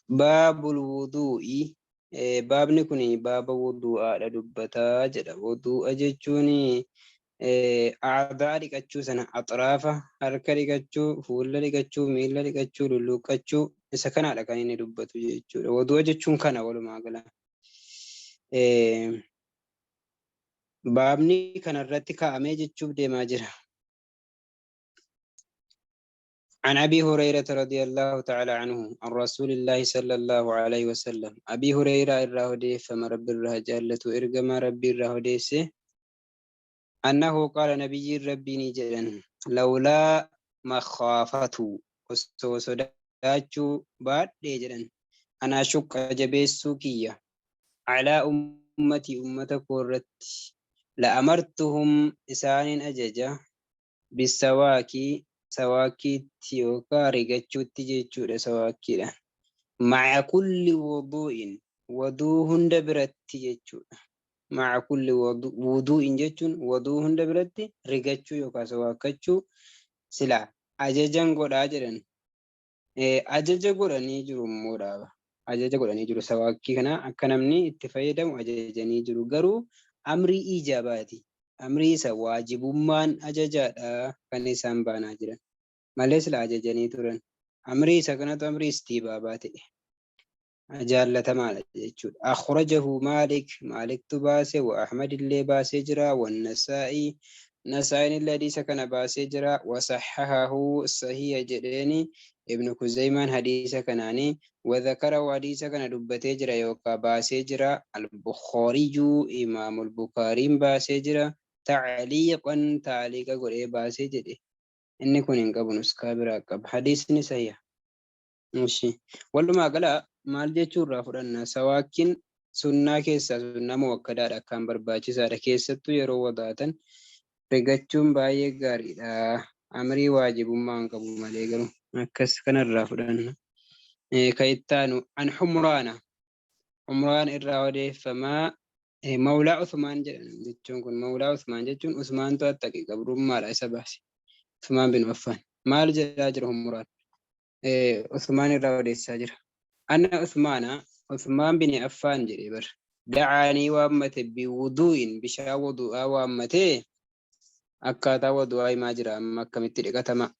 Baabul wuduu'i, baabni kun baaba wuduu'aadha dubbataa jedha. Wuduu'a jechuun aadaa dhiqachuu sana, axraafa harka dhiqachuu, fuula dhiqachuu, miila dhiqachuu, lulluuqqachuu, isa kanaadha kan inni dubbatu jechuudha. Wuduu'a jechuun kana walumaa gala. Baabni kanarratti kaa'amee jechuuf deemaa jira. عن أبي هريرة رضي الله تعالى عنه عن رسول الله صلى الله عليه وسلم، أبي هريرة الراهدي فما رب الرهجالة إرجما ربي الراهديس، أنه قال نبي ربي نجدا: لولا مخافة osoo sodaachuu baadhee jedhan، أن أشق jabeessuu kiyya، على أمتي ummata koo irratti، لأمرتهم isaanin ajaja، بالسواك sawaakiitti yookaan rigachuutti jechuudha sawaakkiidhaan. مع كل وضوء waduu hunda biratti jechuudha. مع كل وضوء jechuun waduu hunda biratti rigachuu yookaan sawaakkachuu sila ajajan godhaa jedhan. Ajaja godhanii jiru immoo dhaaba. Ajaja godhanii jiru, sawaakkii kana akka namni itti fayyadamu ajajanii jiru. Garuu amrii ijaabaati. Amrii isa waajibummaan ajajaadha kan isaan baanaa jiran. Malee sila ajajanii turan. Amrii isa kanatu amrii istibaabaa ta'e. Jaallatamaadha jechuudha. أخرجه مالك, Maaliktu baase، وأحمد illee baasee jira، والنسائي, Nasaa'iin illee hadiisa kana baasee jira. وصححه sahiha jedheeni Ibnu Kuzaymaan hadiisa kanaani. وذكره hadiisa kana dubbatee jira yookaan baasee jira. البخاري Imaamul Bukaariin baasee jira. تعليقا taaliiqa godhee baasee jedhe. Inni kun hin qabu, nuskaa biraa qaba. Hadiisni sahiha. Ishi. Walumaa gala maal jechuu irraa fudhanna? Sawaakkiin sunnaa keessaa sunnaa muwakkadaadha, akkaan barbaachisaadha. Keessattuu yeroo wadaatan rigachuun baay'ee gaariidha. Amrii waajibummaa hin qabu malee garuu akkas kanarraa fudhanna. Kan itti aanu عن حمران, Humraan irraa odeeffamaa, Mawlaa Usmaan jedhan jechuun kun, Mawlaa Usmaan jechuun Usmaantu attaqe, gabrummaadha isa baase. Usmaan bin Affaan. Maal jedhaa jira Humraan? Usmaan irraa odeessaa jira. أن عثمان, Usmaan bin Affaan jedhee bar. دعا ni waammate، بوضوء bishaan wudu'aa waammatee, akkaataa wudu'aa himaa jira amma, akkamitti dhiqatama.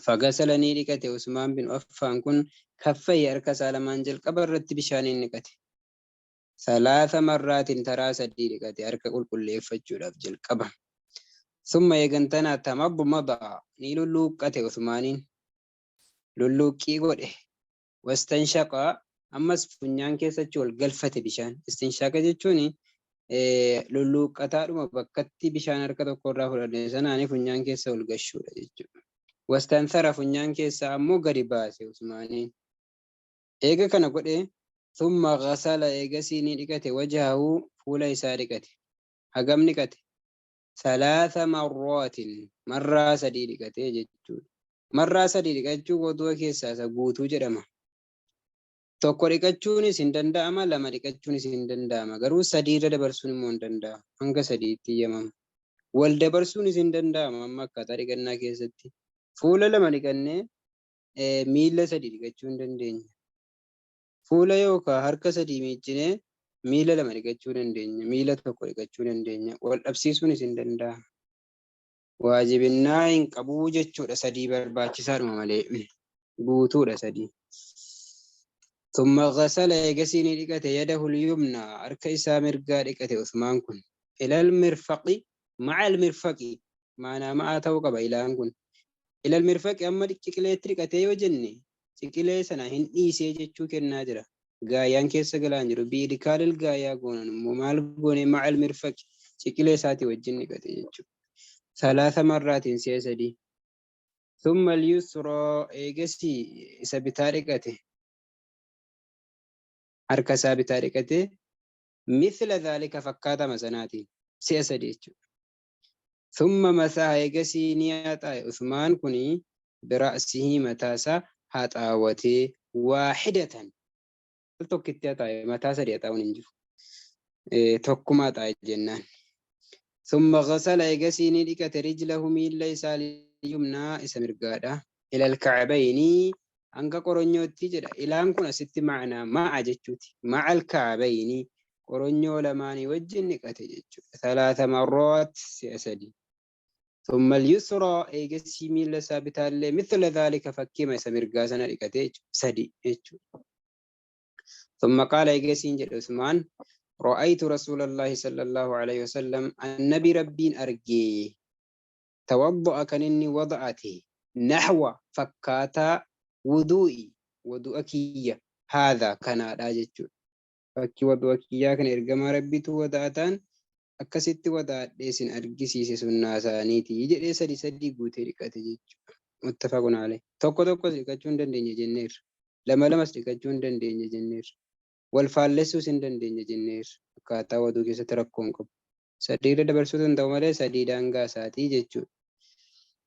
فغسل ni dhiqate Usmaan bin Affaan kun، كفيه harka isaa lamaan jalqaba irratti bishaaniin dhiqate. ثلاث مرات taraa sadii dhiqate harka qulqulleeffachuudhaaf jalqaba. ثم eegantanaa تمضمض ni lulluuqqate Usmaaniin. Lulluuqqii godhe. واستنشق ammas funyaan keessatti ol galfate bishaan. Istinshaqa jechuun lulluuqqataadhuma bakkatti bishaan harka tokko irraa fudhanne sanaani funyaan keessa ol gashuudha jechuudha. واستنثر funyaan keessaa ammoo gadi baase Usmaaniin. Eega kana godhe، ثم غسل eegasii ni dhiqate، وجهه fuula isaa dhiqate. Hagam dhiqate? ثلاث مرات marraa sadii dhiqate jechuudha. Marraa sadii dhiqachuu wudu'a keessaa isa guutuu jedhama. Tokko dhiqachuunis hin danda'ama, lama dhiqachuunis hin danda'ama. Garuu sadiirra dabarsuun immoo hin danda'amu. Hanga sadiitti eeyyamama. Wal dabarsuunis hin danda'ama amma akkaataa dhiqannaa keessatti. Fuula lama dhiqannee miila sadii dhiqachuu hin dandeenya. Fuula yookaan harka sadii miiccinee miila lama dhiqachuu dandeenya. Miila tokko dhiqachuu dandeenya. Wal dhabsiisuunis hin danda'ama. Waajibinnaa hin qabuu jechuudha, sadii barbaachisaadhuma malee. Guutuudha sadii. ثم غسل eegasii ni dhiqate، يده اليمنى harka isaa mirgaa dhiqate Usmaan kun. إلى المرفق، مع المرفق maanaa ma'aa ta'uu qaba ilaan kun. إلى المرفق amma ciqileetti dhiqatee yoo jenne, ciqilee sana hin dhiisee jechuu kennaa jira. Gaayyaan keessa galaan jiru. بإدخال الغاية goonan immoo maal goone? مع المرفق ciqilee isaatii wajjin dhiqate jechuudha. ثلاث مرات si'a sadii. ثم اليسرى eegasii isa bitaa dhiqate. Harka isaa bitaa dhiqate، مثل ذلك fakkaatama sanaatiin si'a sadii jechuudha. ثم مسح eegasii ni haxaa'e Usmaan kuni، برأسه mataa isaa haxaawwatee، واحدة al tokkitti haxaa'e, mataa sadii haxaa'uun hin jiru. Tokkuma haxaa'e jennaan. ثم غسل eegasii ni dhiqate، رجله miilla isaa، اليمنى isa mirgaadha. إلى الكعبين. Hanga qoronyootti jedha. Ilaan kun asitti ma'anaa ma'a jechuuti. Ma'al ka'abayni qoronyoo lamaanii wajjin dhiqate jechuudha. Salaasa marroot si'a sadi. ثم اليسرى eegasii miila isaa bitaallee مثل ذلك fakkiima isa mirgaa sana dhiqate jechuudha. Sadi jechuudha. ثم قال eegasiin jedhe Usmaan: رأيت رسول الله صلى الله عليه وسلم، النبي ربين أرجي، توضأ كان إني وضعته نحو فكاتا وضوئي وضوء كيا هذا كان jechuudha. Fakkii wadu'a kiyyaa kana ergamaa Rabbiitu wada'ataan akkasitti wadaadhee isin argisiise, sunnaa isaaniiti jedhee sadi sadii guutee dhiqate jechuudha. متفق عليه. Tokko tokkos dhiqachuu hin dandeenye jenneerra. Lama lamas dhiqachuu hin dandeenye jenneerra. Wal faallessuus hin dandeenya jenneerra. Akkaataa waduu keessatti rakkoo hin qabu. Sadiirra dabarsuu danda'u malee sadii daangaa isaatii jechuudha.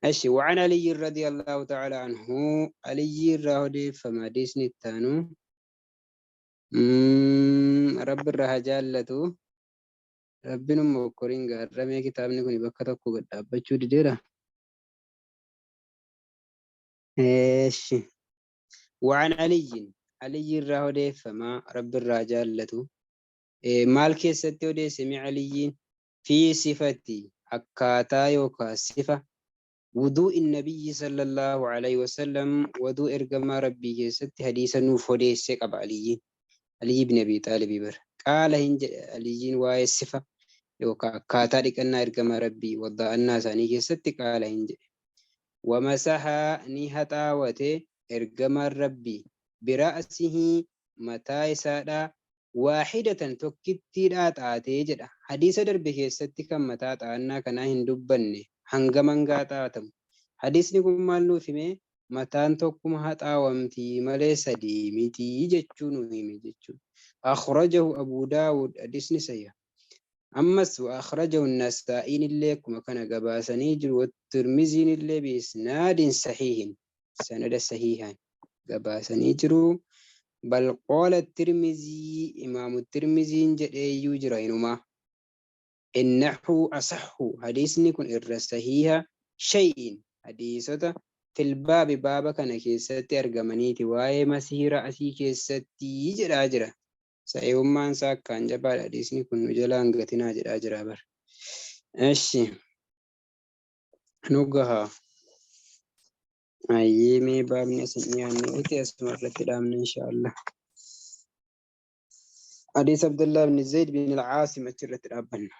እሺ، وعن علي رضي الله تعالى عنه، علي irraa odeeffama hadiisni itti aanu. Rabbi irraa haa jaallatu. Rabbiin immoo okkoriin gaarramee kitaabni kun bakka tokko gad dhaabbachuu dideera. እሺ، وعن علي، علي irraa odeeffama, Rabbi irraa jaallatu. Maal keessatti odeessime Aliyyiin? في صفة akkaataa yookaan sifa وضوء النبي صلى الله عليه وسلم، waduu ergamaa Rabbii keessatti hadiisa nuuf odeesse qaba Aliyyiin. Ali ibn Abi Xaalib bara. قال hin jedhe Aliyyiin waa'ee sifa yookaan akkaataa dhiqannaa ergamaa Rabbii wadda'annaa isaanii keessatti قال hin jedhe. ومسح ni haxaawate ergamaan Rabbii برأسه mataa isaadhaa واحدة tokkittiidhaa xaatee jedha. Hadiisa darbe keessatti kan mataa xaa'annaa kanaa hin dubbanne hanga mangaa xaatamu. Hadiisni kun maal nuuf hime? Mataan tokkuma haxaawamtii malee sadii mitii jechuu nu hime jechuudha. أخرجه أبو داود، hadiisni sayya. Ammas وأخرجه النسائي illee akkuma kana gabaasanii jiru. والترمذي illee بإسناد صحيح sanada sahihaan gabaasanii jiru. بل قال الترمذي، imaamu Tirmiziin jedheeyyuu jira inumaa. إنه أصح، hadiisni kun irra sahiha شيء hadiisota في الباب baaba kana keessatti argamaniiti, waa'ee مسح رأسي keessatti jedhaa jira. Sahihummaan isaa akkaan jabaadha, hadiisni kun nu jalaan gatinaa jedhaa jira bara. እሺ, nu gahaa. Ayyee, mee baabni asin dhiyaanne uti asuma irratti dhaabne inshaallah. Hadiis Abdullah ibn Zayd bin al-Aasim achirratti dhaabbanna.